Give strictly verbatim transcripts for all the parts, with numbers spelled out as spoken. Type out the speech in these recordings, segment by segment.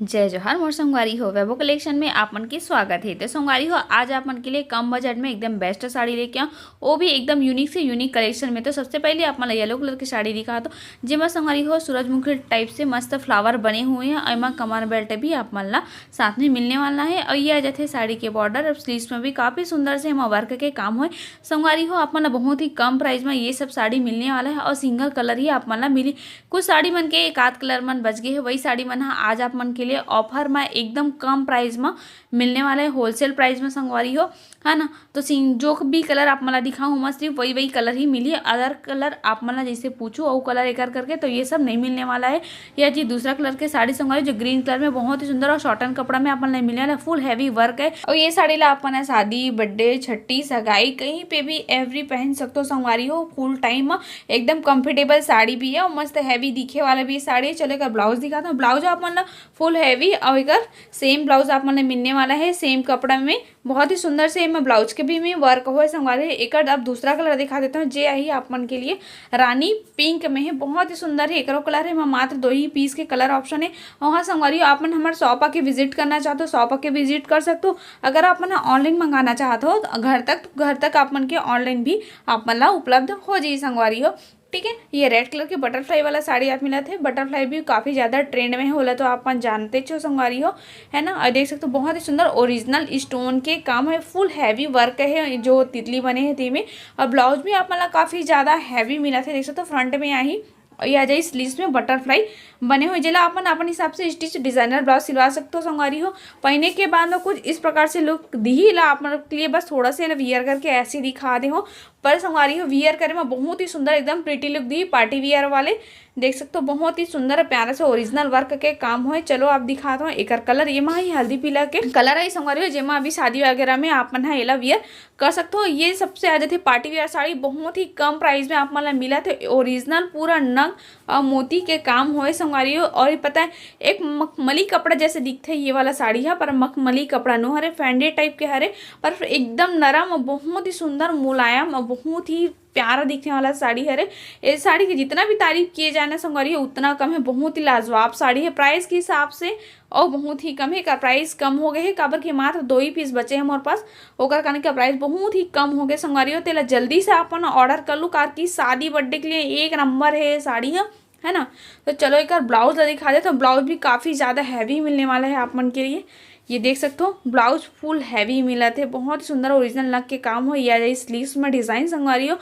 जय जोहार मोर संगवारी हो, वैभव कलेक्शन में आप मन के स्वागत है। तो संगवारी हो, आज आप मन के लिए कम बजट में एकदम बेस्ट साड़ी लेके आऊँ, वो भी एकदम यूनिक से यूनिक कलेक्शन में। तो सबसे पहले आप मन ला येलो कलर की साड़ी दिखा दो, जेमा संगवारी हो सूरजमुखी टाइप से मस्त फ्लावर बने हुए हैं और एमा कमर बेल्ट भी आप मन ला साथ में मिलने वाला है। और ये आ जाते साड़ी के बॉर्डर और स्लीव्स में भी काफ़ी सुंदर से एमा वर्क के काम हुए। संगवारी हो, आप मन ला बहुत ही कम प्राइस में ये सब साड़ी मिलने वाला है और सिंगल कलर ही आप मन ला मिली। कुछ साड़ी मन के एक आध कलर मन बच गए है, वही साड़ी मन ह आज आप मन के लिए ऑफर में एकदम कम प्राइस में मिलने वाला है, होलसेल प्राइस में संगवारी हो, है ना। तो सिंग-, जो भी कलर आप मन ला दिखाऊँ, ओमा सिर्फ वही वही कलर ही मिली, अदर कलर आप मन ला जैसे पूछू और कलर एकर करके, तो ये सब नहीं मिलने वाला है। या जी दूसरा कलर के साड़ी संगवारी, जो ग्रीन कलर में बहुत ही सुंदर और शॉटन कपड़ा में आप मन ला मिलने वाला है, फुल हैवी वर्क है। और ये साड़ी ला आप मन ह शादी, बर्थडे, छट्टी, सगाई कहीं पे भी एवरी पहन सकते हो संगवारी हो, फुल टाइम एकदम कंफर्टेबल साड़ी भी है और मस्त हैवी दिखे वाला भी साड़ी है। चलो एक ब्लाउज दिखाता हूँ। ब्लाउज आप मन ला फुल हैवी और एकर सेम ब्लाउज आप मन ला मिलने वाला है सेम कपड़ा में। बहुत ही सुंदर से एमा ब्लाउज के भी में वर्क होए संगवारी। एकर अब दूसरा कलर दिखा देता हूँ, जे आही आप मन के लिए रानी पिंक में है, बहुत ही सुंदर है। एकरो कलर है एमा मात्र दो ही पीस के कलर ऑप्शन है। और हाँ संगवारी हो, आप मन हमारे शॉप आके विजिट करना चाहते हो, शॉप आके विजिट कर सकते हो। अगर आप मन ऑनलाइन मंगाना चाहते हो तो घर तक, घर तक आप मन के ऑनलाइन भी आप मन ला उपलब्ध हो जाई संगवारी हो। ठीक है, ये रेड कलर के बटरफ्लाई वाला साड़ी आप मिलत है। बटरफ्लाई भी काफ़ी ज़्यादा ट्रेंड में है, होला तो आप मन जानते हो संगवारी हो, है ना। और देख सकते हो बहुत ही सुंदर ओरिजिनल स्टोन के काम है, फुल हैवी वर्क है, जो तितली बने है तेमे। और ब्लाउज भी आप मन ला काफ़ी ज़्यादा हैवी मिलत है, देख सकते हो फ्रंट में आही और ये आ जाई स्लीव्स में बटरफ्लाई बने हुए, जेला आप मन अपन हिसाब से स्टिच डिजाइनर ब्लाउज सिलवा सकते हो संगवारी हो। पहने के बाद में कुछ इस प्रकार से लुक दिही ला आप मन के लिए, बस थोड़ा से वियर करके ऐसे दिखा दे हो, पर संगवारी हो वियर करे में बहुत ही सुंदर एकदम प्रिटी लुक दी पार्टी वियर वाले। देख सकते हो बहुत ही सुंदर प्यारा से ओरिजिनल वर्क के काम होए। चलो आप दिखात हो एकर कलर, ये मा ही हल्दी पीला के कलर है संगवारी हो, जेमा अभी शादी वगैरह में आप मन ह एला वियर कर सकते हो। ये सबसे आ जाते पार्टी वियर साड़ी, बहुत ही कम प्राइस में आप मन ला मिलत है, ओरिजिनल पूरा नग और मोती के काम होए संगवारी हो। और ये पता है एक मखमली कपड़ा जैसे दिखते ये वाला साड़ी है, पर मखमली कपड़ा नो हरे, फैंडे टाइप के हरे, पर एकदम नरम और बहुत ही सुंदर मुलायम और बहुत ही प्यारा दिखने वाला साड़ी हरे। ये साड़ी की जितना भी तारीफ किए जाए ना संगवारी हो, उतना कम है, बहुत ही लाजवाब साड़ी है। प्राइस के हिसाब से और बहुत ही कम है, का प्राइस कम हो गए है, काबर कि मात्र दो ही पीस बचे हैं मोर पास, ओकर कारण का प्राइस बहुत ही कम हो गए संगवारी हो। तेला जल्दी से अपन ऑर्डर कर लू, कार की शादी बर्थडे के लिए एक नंबर है ये साड़ी है, है ना। तो चलो एक बार ब्लाउज ला दिखा दे, तो ब्लाउज भी काफ़ी ज़्यादा हैवी मिलने वाला है आप मन के लिए। ये देख सकते हो ब्लाउज फुल हैवी मिलत है, बहुत ही सुंदर ओरिजिनल नग के काम हो। ये आ जाए स्लीव्स में डिजाइन संगवारी हो।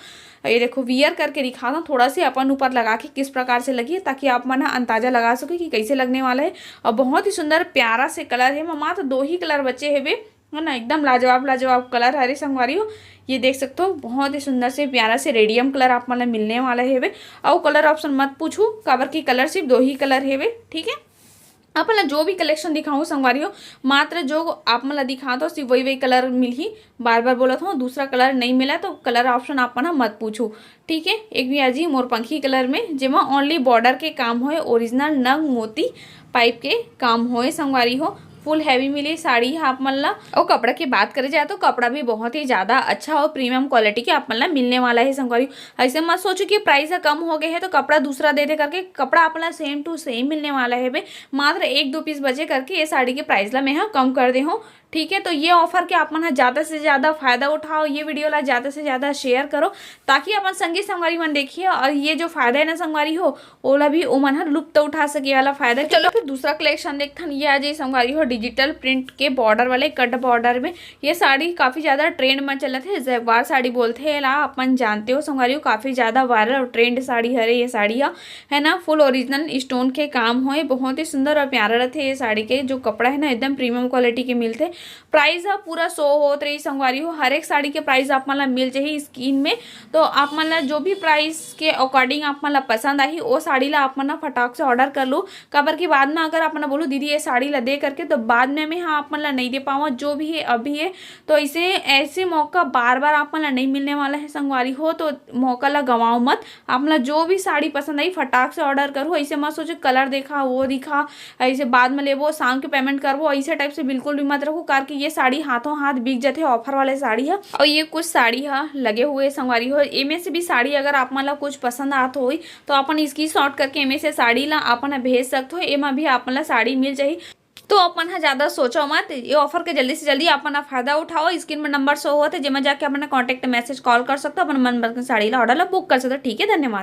ये देखो वियर करके दिखाता हूँ थोड़ा से अपन ऊपर लगा के किस प्रकार से लगी है, ताकि आप मन ह अंदाजा लगा सको कि कैसे लगने वाला है। और बहुत ही सुंदर प्यारा से कलर है, मात्र दो ही कलर बचे हेबे, है ना। एकदम लाजवाब लाजवाब कलर हरे संगवारी हो। ये देख सकते हो बहुत ही सुंदर से प्यारा से रेडियम कलर आप मन ला मिलने वाला हेबे। और कलर ऑप्शन मत पूछू, काबर की कलर सिर्फ दो ही कलर हेबे, ठीक है। आप मन ला जो भी कलेक्शन दिखाऊँ संगवारी हो, मात्र जो आप मन ला दिखात हो सिर्फ वही वही कलर मिलही। बार बार बोलत हूँ दूसरा कलर नहीं मिला, तो कलर ऑप्शन आप मन ह मत पूछू, ठीक है। एक भी आ जी मोर पंखी कलर में, जेमा ओनली बॉर्डर के काम होए, ओरिजिनल नग मोती पाइप के काम होए संगवारी हो। फुल हैवी मिली साड़ी है आप मन ला। और कपड़ा की बात करे जाए तो कपड़ा भी बहुत ही ज़्यादा अच्छा और प्रीमियम क्वालिटी के आप मन ला मिलने वाला है संगवारी। ऐसे मत सोचो कि प्राइस ह कम हो गए है तो कपड़ा दूसरा दे दे करके, कपड़ा आप मन ला सेम टू सेम मिलने वाला है बे। मात्र एक दो पीस बचे करके ये साड़ी के प्राइस ला मैं ह कम कर दे हूँ, ठीक है। तो ये ऑफर के आप मन ह ज़्यादा से ज़्यादा फायदा उठाओ, ये वीडियो ला ज़्यादा से ज़्यादा शेयर करो, ताकि अपन संगी संगवारी मन देखिए और ये जो फायदा है ना संगवारी हो, ओला भी ओमन ह लुप्त उठा सके वाला फायदा। चलो फिर दूसरा कलेक्शन देखथन। ये आ जाए संगवारी हो डिजिटल प्रिंट के बॉर्डर वाले कट बॉर्डर में। ये साड़ी काफ़ी ज़्यादा ट्रेंड में चलत है, जैगवार साड़ी बोलते हैं ला, अपन जानते हो संगवारी हो, काफ़ी ज़्यादा वायरल और ट्रेंड साड़ी हरे ये साड़ी ह, है ना। फुल ओरिजिनल स्टोन के काम होए, बहुत ही सुंदर और प्यारा रहते ये साड़ी के। जो कपड़ा है ना एकदम प्रीमियम क्वालिटी के मिलते। प्राइस ह पूरा शो होत रही संगवारी हो, हर एक साड़ी के प्राइस आप मन ला मिल जाही स्क्रीन में। तो आप मन ला जो भी प्राइस के अकॉर्डिंग आप मन ला पसंद आही, वो साड़ी ला आप मन ह फटाक से ऑर्डर कर लो। काबर कि बाद में अगर आप मन बोलो दीदी ये साड़ी ला दे करके, तो बाद में मैं हाँ आप मन ला नहीं दे पावा। जो भी है अभी है, तो इसे ऐसे मौका बार बार आप मन ला नहीं मिलने वाला है संगवारी हो, तो मौका ला गंवाओ मत। आप मन ला जो भी साड़ी पसंद आई फटाक से ऑर्डर करो। ऐसे मत सोचो कलर देखा वो दिखा, ऐसे बाद में लेबो शाम के पेमेंट करबो, ऐसे टाइप से बिल्कुल भी मत रखो, कार कि ये साड़ी हाथों हाथ बिक जाते, ऑफर वाले साड़ी है। और ये कुछ साड़ी है लगे हुए संगवारी हो, एमे से भी साड़ी अगर आप मन ला कुछ पसंद आत होई तो अपन स्क्रीनशॉट करके एमे से साड़ी ला अपन भेज सकते हो, एमा भी आप मन ला साड़ी मिल जाही। तो अपन ह ज्यादा सोचो मत, ये ऑफर के जल्दी से जल्दी अपन ह फायदा उठाओ। स्क्रीन में नंबर शो होत हे, जेमा जाके अपन कॉन्टैक्ट मैसेज, कॉल कर सकते हो, अपन मनपसंद साड़ी ला ऑर्डर ला बुक कर सकते हो। ठीक है, धन्यवाद।